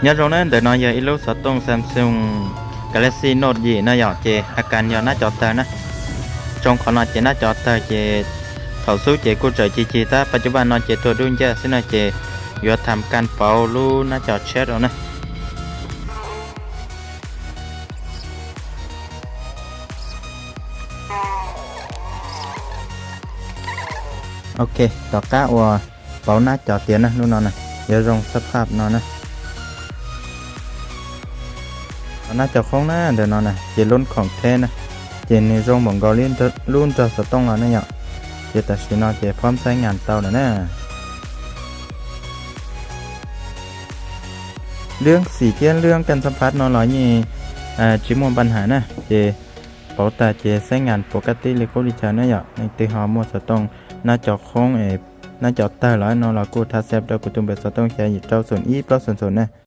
Nyob zoo na, ntawm no yog ib lub xov tooj Samsung Galaxy Note yim na yom, ces a kas yog nab cov tawg na. Tsoo qhov no ces nab cov tawg ces thaum xub ces kuj tseem cig cig tab pas cuj paj no ces tuag dub nciab xwb no ces yuav tham kas pauv lub nab cov chat os na. Ok, tom qab uas pauv nab cov tiav na, lub no na, yuav zoo xab phaj no na. Nab cov qhoob na, ntawm no na ces lub khoom theb na, ces nws zoo npaum nkaus li lub nrog xov tooj los ne yom. Ces tam sim no ces phob xaib nyas tau lawm na. Lub xim thiab lub kas xab phaj no los yeej tsis muaj npa has na, ces pauv tag ces xaib nyas puas kab tib li qub li chaw na yom. Leej twg ho muaj xov tooj nab cov qhoob es nab cov tawg los no los kuj thaj xab rau kuv tus npe xov tooj xya yim rau xoom ib plaub xoom xoom na.